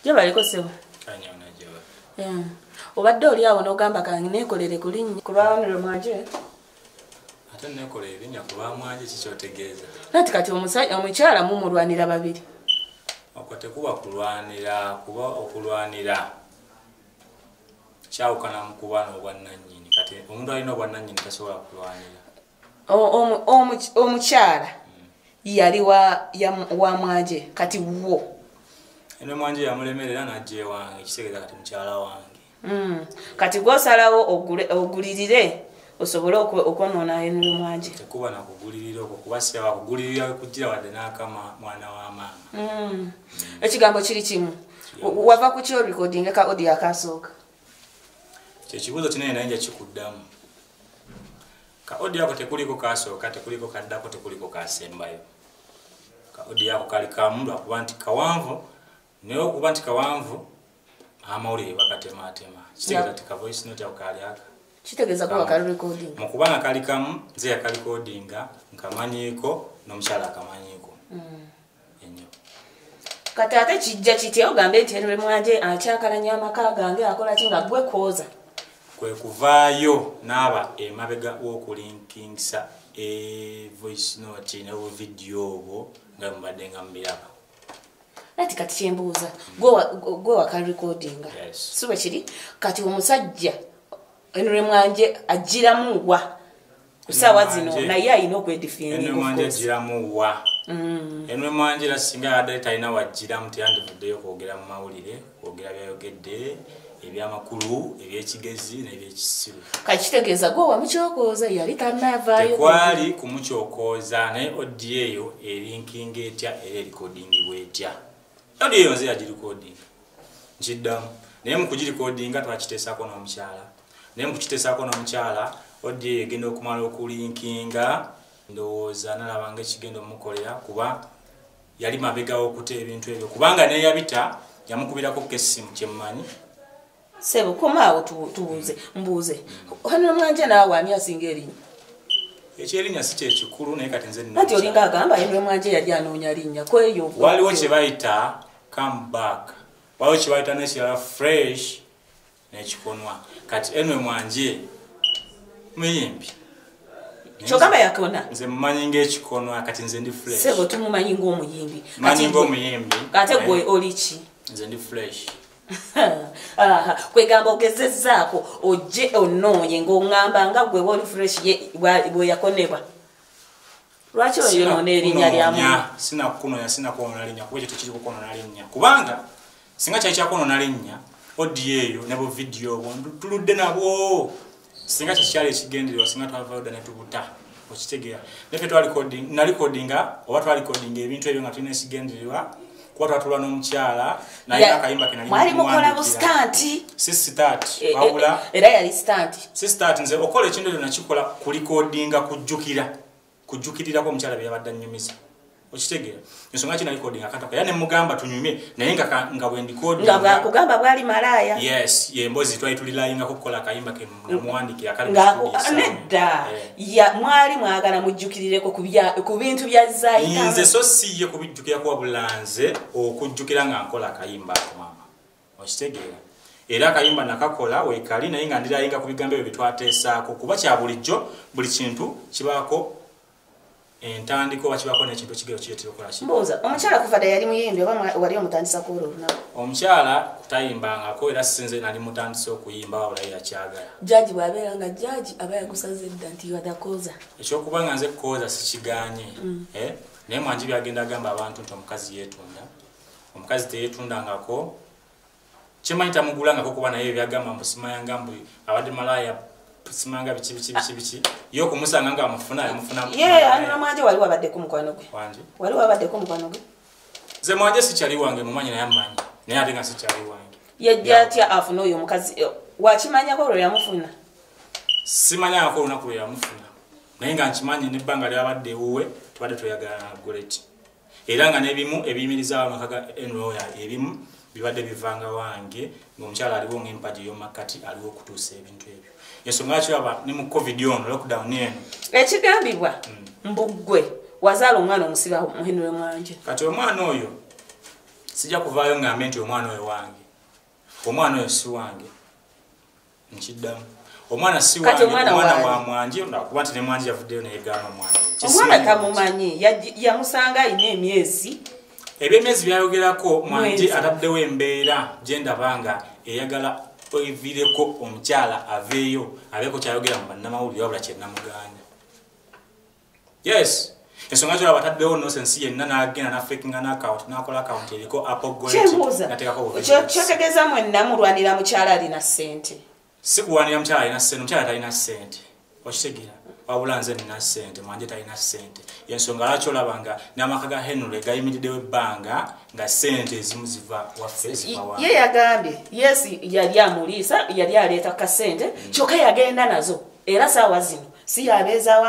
Gyebaleko ssebo. Obadde oli awo n'ogamba kange neekolere ku linnya ku lwa Henry Mwanje. Ate neekolere erinnya ku lwa Mwanje kikyotegeeza? Nati kati omukyala mumulwanira babiri. Okwo tekuba kulwanira, kuba okulwanira kyawukana mu kuba n'obwannannyini. Kati omuntu alina obwannannyini tasobola kulwanira. Omukyala yali wa Mwanje, kati wo. Henry Mwanje yamulemerera n'ajja ewange, kitegeeza kati mukyala wange. Kati gw'osalawo ogulirire osobole okwonoona Henry Mwanje. Tekuba na kugulirira okwo, kuba si wakugulirira kugira wadde n'akama mwana wa maama. Ekigambo kiri kimu. Wava ku ki recording ka audio akasooka? Kyekibuuzo kinene naye nja kikuddamu. Ka audio ako tekuliko kasooka, tekuliko kaddako, tekuliko kasembayo. Ka audio ako kali kamu lwakuba nti kawanvu, naye okuba nti kawanvu amawulire bakatematema. Kitegeeza nti ka voice note ako kaali aka. Kitegeeza kuba kali recording. Mu kuba nga kali kamu, nze yakalikodinga, nkamanyiiko, n'omukyala akamanyiiko. Ennyo. Kati ate kijja kitya ogambe nti Henry Mwanje akyakalanya amaka gange akola ki nga gwe kwoza? Kwe kuvaayo n'aba emabega w'okulinkingisa e voice note ne video obwo nga mubadde nga mubiraba. Ati kati kyembuuza, gwe wakalikodinga. Si bwe kiri? Kati omusajja Henry Mwanje agiramu wa ku ssaawa zino naye alina okwedefendinga. Henry Mwanje agiramu wa? Henry Mwanje era singa abadde talina w'agiramu teyandivuddeyo kwogera mu mawulire, kwogera by'ayogedde, ebyamakulu, ebyekigezi n'ebyekisiru. Kati kitegeeza gwe wamukyokooza yali tannavaayo. Tekwali kumukyokooza, naye audio eyo erinkinga etya era erikodingibwa etya? Audio eyo nze yagirikodinga. Nkiddamu. Naye mu kugirikodinga twakiteesaako n'omukyala. Naye mu kukiteesaako n'omukyala, audio eyo egenda okumala okulinkinga, ndowooza nalaba ng'ekigenda omukolera kuba yali mabega w'okuta ebintu ebyo. Kubanga n'eyabita yamukubirako k'essimu kye mmanyi. Ssebo komaawo tubuuze, mbuuze. Henry Mwanje naawe ani asinga erinnya? Ekyerinnya si kye kikulu naye kati nze nina. Anti olinga agamba Henry Mwanje yali anoonya linnya kweyo. Waliwo kye bayita come back. Waliwo kye bayita n'ekirala fresh n'ekikonwa. Kati Henry Mwanje muyimbi. Kyogamba yakona. Nze mmanyi ng'ekikonwa kati nze ndi fresh. Ssebo tumumanyi ng'omuyimbi. Mmanyi ng'omuyimbi. Ate gwe oli ki? Nze ndi fresh. Kwegamba ogezezzaako ojje onoonye ng'oŋŋamba nga gwe woli fresh ye bwe yakonebwa. Lwaki oyonoona erinnya lya munno? Sina kukunoonya, sina kwonoona linnya kuba ekyo tekiri kukwonoona linnya. Kubanga singa kyali kyakwonoona linnya, audio eyo ne bu video obwo tuludde nabwo. Singa kyekyali ekigendererwa, singa twavaayo dda ne tubuta. Okitegeera. Naffe nalikodinga oba twalikodinga ebintu ebyo nga tulina ekigendererwa. Kuba twatula n'omukyala naye akayimba ke nali mwali mukola bu stunt. Si stunt, wabula era yali stunt. Si stunt, nze okola ekintu ekyo nakikola kulikodinga kujjukira. Kujjukirirako omukyala bye yabadde annyumiza. Okitegeera. Ensonga ki nalikodinga akatako era ne mugamba tunyumye naye nga bwe ndikodinga. Nga bw'akugamba bwali malaaya. Yes, ye emboozi twali tulilayingako okukola akayimba ke namuwandiikira akali mu studio essaawa. Nedda. Mwali mwagala mujjukirireko ku bintu bya Zaita. Nze so si ye kubijjukirako wabula nze okujjukira nga nkola akayimba ako maama. Okitegeera. Era akayimba nakakola weekali naye nga ndirayinga ku bigambo ebyo bye twateesaako kuba kya bulijjo buli kintu kibaako entandiko oba kibaako n'ekintu ekigero kireetera okukola ki. Mbuuza, omukyala kuva dda yali muyimbi oba wali omutandisa ku olwo olunaku? Omukyala kutayimbangako era sinze nali mutandise okuyimba wabula ye yakyagala. Jaaji bw'abeera nga jaaji aba yagusaze dda nti you are the causer. Ekyokuba nga nze causer sikigaanye. Naye Mwanje by'agenda agamba abantu nti omukazi yeetunda. Omukazi teyeetundangako. Kimanyi tamugulangako kuba naye by'agamba mbu simayanga mbu abadde malaaya simanga biki biki biki biki. Ye okumusanga nga amufuna, yamufuna. Ye, Henry Mwanje wali wabaddeko mukwano gwe. Wanje? Wali wabaddeko mukwano gwe? Nze Mwanje sikyali wange, mumanyi naye ammanyi. Naye ate nga sikyali wange. Yajja atya afune oyo omukazi? Wakimanyako lwe yamufuna? Simanyako olunaku lwe yamufuna. Naye nga nkimanyi n'ebbanga ly'abadde ewuwe, tubadde tweyagala na Goreti. Era nga n'ebimu ebiyimiriza amaka ga Henry oyo ebimu bibadde bivanga wange ng'omukyala aliwo ng'empagi ey'omu makkati aliwo okutuusa ebintu ebyo. Ensonga lwaki olaba ne mu COVID ono, lockdown eno. Ekigambibwa mbu ggwe wazaala omwana omusiba Henry Mwanje. Kati omwana oyo Sijja kuvaayo ngambe nti omwana oyo wange. Omwana oyo si wange. Nkiddamu. Omwana si wange, omwana wa Mwanje, kuba nti ne Mwanje yavuddeyo neyegaana omwana oyo. Omwana tamumanyi, yamusanga alina emyezi. Ebyemyezi byayogerako Mwanje ataddewo embeera gye ndaba nga eyagala eviireko omukyala aveeyo abeeko kyayogera mu bannamawulire wabula kye namugaanya. Yes. Ensonga z'olaba ataddewo nonsense yenna n'agenda n'afekinga n'akawunti n'akola akawunti eriko Apple Gold n'ateekako kyotegeeza mwenna mulwanira mukyala alina ssente. Si kulwanira mukyala alina ssente, omukyala talina ssente. Okitegeera? Wabula nze nina ssente, Mwanje talina ssente. Ensonga lwaki olaba nga n'amaka ga Henry gayimiriddewo ebbanga nga ssente ezimu ziva waffe ziva wa. Ye yagambye yes yali amuliisa, yali aleeta kasente, kyokka yagenda nazo era saawa zino si yabeezaawo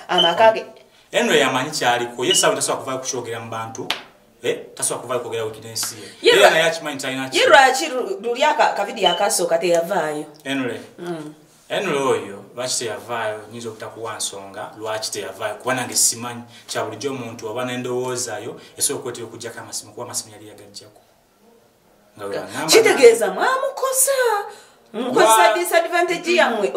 amaka ge. Henry yamanyi kyaliko, ye saawa tasobola kuvaayo kukyogera mu bantu, tasobola kuvaayo kwogera weakness ye. Era naye akimanyi talina ki. Ye lwaki luli akavidiyo akasooka teyavaayo? Henry. Henry oyo lwaki teyavaayo, nnyinza obutakuwa nsonga lwaki teyavaayo kuba nange simanyi. Kya bulijjo omuntu oba n'endowoozayo esobola okwetera okuggyako amasimu kuba amasimu yali yagaggyako. Kitegeeza mwamukosa. Mukosa disadvantage yammwe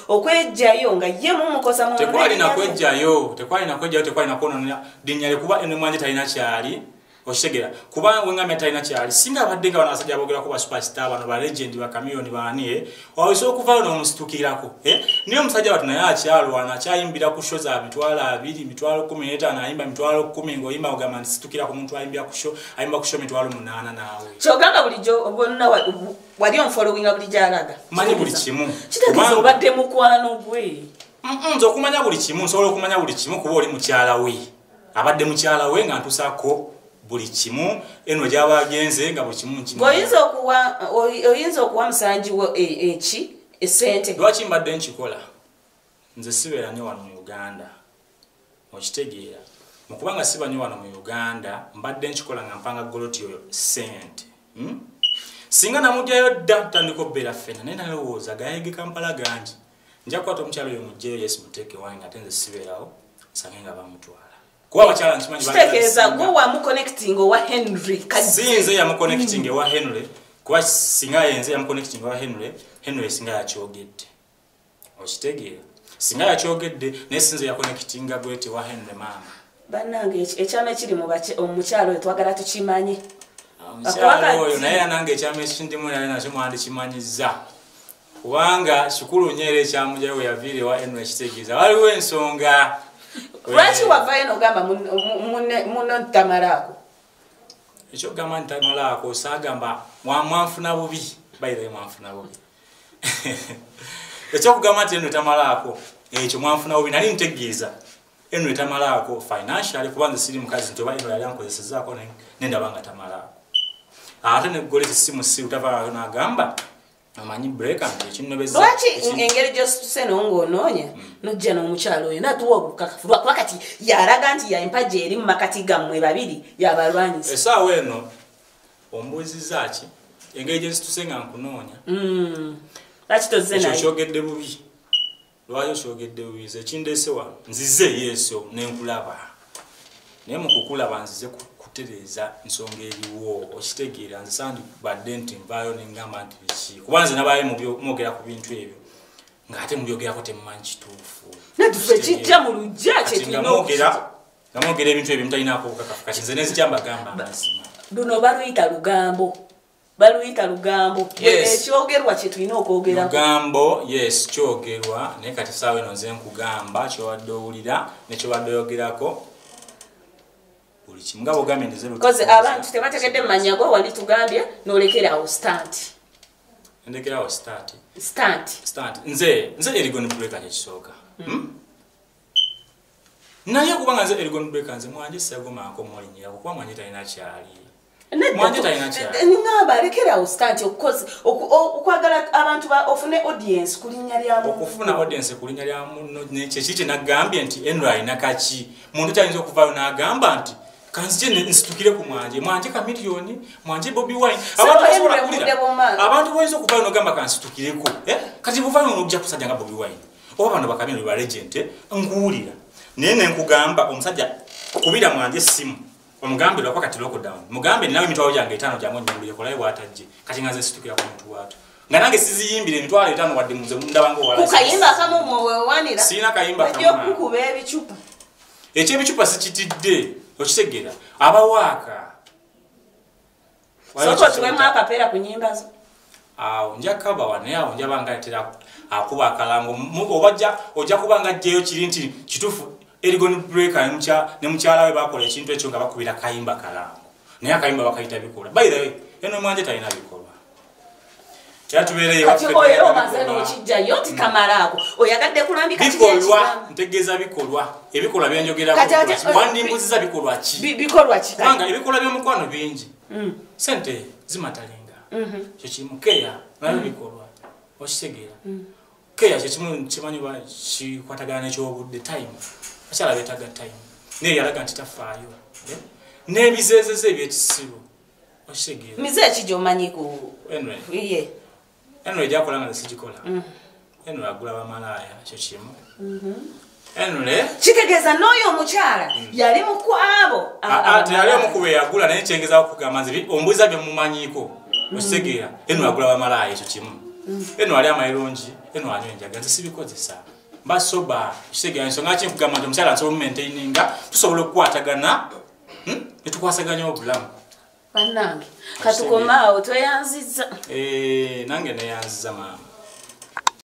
okwejjayo nga ye mumukosa mu Tekwalina kwejjayo, tekwalina kwejjayo, tekwalina kwonoona linnya lye kuba eno Mwanje talina kyali. Okitegeera? Kubanga wengambye talina kyali, singa abadde nga bano abasajja boogerako ba superstar bano ba legend ba Chameleone baani, osobola okuvaayo n'omusitukirako. Naye omusajja watu naye akyalwana, akyayimbira ku show za 20,000, 15,000, ayimba 10,000 ng'oyimba ogamba nti situkira ku muntu ayimbira ku show, ayimba ku show 8,000 naawe. Ky'ogamba bulijjo bonna wali onfollowinga buli gy'alaga. Manyi buli kimu. Kitegeeza obadde mukwano gwe. Nze okumanya buli kimu, nsobola okumanya buli kimu kuba oli mukyala we. Abadde mukyala we nga ntusaako buli kimu, eno gy'aba agenze nga buli kimu nkimanyi. Oyinza okuwa musanji wo eki esente. Lwaki mbadde nkikola? Nze sibeera nnyo wano mu Uganda. Okitegeera? Mu kubanga siba nnyo wano mu Uganda, mbadde nkikola nga mpanga Goloti oyo ssente. Singa namuggyayo dda tutandika okubeera ffenna, naye nalowooza gayege Kampala gangi. Nja kukwata omukyala oyo muggyeyo yes muteeke wange ate nze sibeerawo, nsange nga bamutwala. Kuba abakyala nkimanyi kitegeeza gwe wamuconnecting owa Henry. Si nze yamuconnecting ewa Henry, kuba singa yenze yamuconnecting ewa Henry, Henry singa yakyogedde. Okitegeera? Singa yakyogedde naye si nze yakonectinga bwete wa Henry maama. Bannange ekyama ekiri mu omukyalo oyo twagala tukimanye. Omukyalo oyo naye nange ekyama ekindimu naye nakyo mwandikimanyizza. Kubanga kikulu nnyo era ekyamugyayo we yaviira ewa Henry kitegeeza waliwo ensonga. Lwaki wavaayo n'ogamba muno ntamalaako? Ekyokugamba ntamalaako saagamba mwanfuna bubi, by the way mwanfuna bubi. Ekyokugamba nti Henry tamalaako ekyo mwanfuna bubi, nali ntegeeza Henry tamalaako financially kuba nze siri mukazi nti oba Henry yali ankozesezaako nendaba nga tamalaako. Ate ne Goleti si musiru tavaayo n'agamba amanyi break and ekinnobeza. Lwaki engeri gy'osituse n'ongonoonya n'ojja n'omukyalo oyo n'atuwa obukakafu lwakuba kati yalaga nti yaempagi eri mu makati gammwe babiri yabalwanyisa. Essaawa eno ombuuzizza ki? Engeri gye nsituse nga nkunoonya. Lwaki tozze naye? Ekyo kyogedde bubi. Lwaki okyogedde bubi? Nze ekindeese wano nzize yeeso ne nkulaba. Naye mu kukulaba nzize kutereeza nsonga eriwo. Okitegeera? Nze sandibadde nti nvaayo ne ngamba nti biki. Kuba nze nabaayo mwogera ku bintu ebyo ng'ate mubyogerako temumanyi kituufu. Natuffe kijja mu luggya kye tulina okukira. Nga mwogera ebintu ebyo mutalinaako bukakafu. Kati nze nenzija mbagamba amazima. Luno baluyita lugambo. Baluyita lugambo. Ekyogerwa kye tulina okwogerako. Lugambo, yes, kyogerwa. Naye kati essaawa eno nze nkugamba ky'obadde owulira ne ky'obadde oyogerako. Buli kimu nga bw'ogambye nti zero Koze abantu tebategedde mmannya go wali tugambye n'olekerawo stunt. Ndekerawo start. Stunt. Stunt. Nze Erigon Breaker kyekisooka. Naye kubanga nze Erigon Breaker nze Mwanje segomaako mulinnyirako kuba Mwanje talina kyali. Mwanje talina kyali. Ngamba lekerawo stunt okwagala abantu ofune audience ku linnya lya munno. Okufuna audience ku linnya lya munno kyeki kye nagambye nti Henry alina kaki. Muntu kyayinza okuvaayo n'agamba nti kanzije nsitukire ku Mwanje, Mwanje Chameleone, Mwanje Bobi Wine. Abantu basobola kuwulira. Abantu bayinza okuvaayo n'ogamba kansitukireko. Kati buvaayo n'ojja kusajja nga Bobi Wine. Oba bano ba Chameleone ba legend, nkuwulira. Naye ne nkugamba omusajja kubira Mwanje essimu. Omugambe lwakwa kati lockdown. Mugambe nawe emitwalo gyange 5 gyange nyingulire kolaye bw'atajje. Kati nga nze situkira ku muntu waatu. Nga nange siziyimbire emitwalo 5 wadde muze ndabanga owala. Ku kayimba akamu mwewewanira. Sirina kayimba kamu. Bajja okukuba ebicupa. Ekyebicupa sikitidde. Okitegeera. Abawaaka. Soko tuwemu akapeera ku nnyimba zo. Awo nja kabawa naye awo njaba nga atera akuba akalango obajja ojja kuba nga ajjeyo kiri nti kituufu Erigon Breaker ne mukyala we bakola ekintu ekyo nga bakubira kayimba kalango naye akayimba bakayita bikolwa. By the way, eno mwanje talina bikolwa. Kyatubeereyo kati oyo omaze n'okijjayo nti kamalaako oyagadde kulambika bikolwa ntegeeza bikolwa ebikolwa byenjogerako wandimbuziza bikolwa ki bikolwa ki kubanga ebikolwa by'omukwano bingi sente zimatalinga kyekimu keya nayo bikolwa okitegeera keya kyekimu kimanyi kikwatagana n'ekyobudde time akyala beetaaga time naye yalaga nti tafaayo n'ebizeezeze ebyekisibo okitegeera mize ki gy'omanyi ku ye Henry gyakola nga sigikola. Henry agula bamalaaya ekyo kimu. Henry kitegeeza n'oyo omukyala yali mu kwabo. Teyali omu ku be yagula naye kyengezaako kugamba nze ombuuza bye mumanyiiko okitegeera. Henry agula bamalaaya ekyo kimu. Henry ali amayirungi, Henry anywa enjaga nze sibikozesa. Mba soba okitegeera ensonga ki nkugamba nti omukyala nsobola omumaintaininga tusobola okukwatagana ne tukwasaganya obulamu. Bannange katukome awo tweyanzizza. Nange neyanziza maama.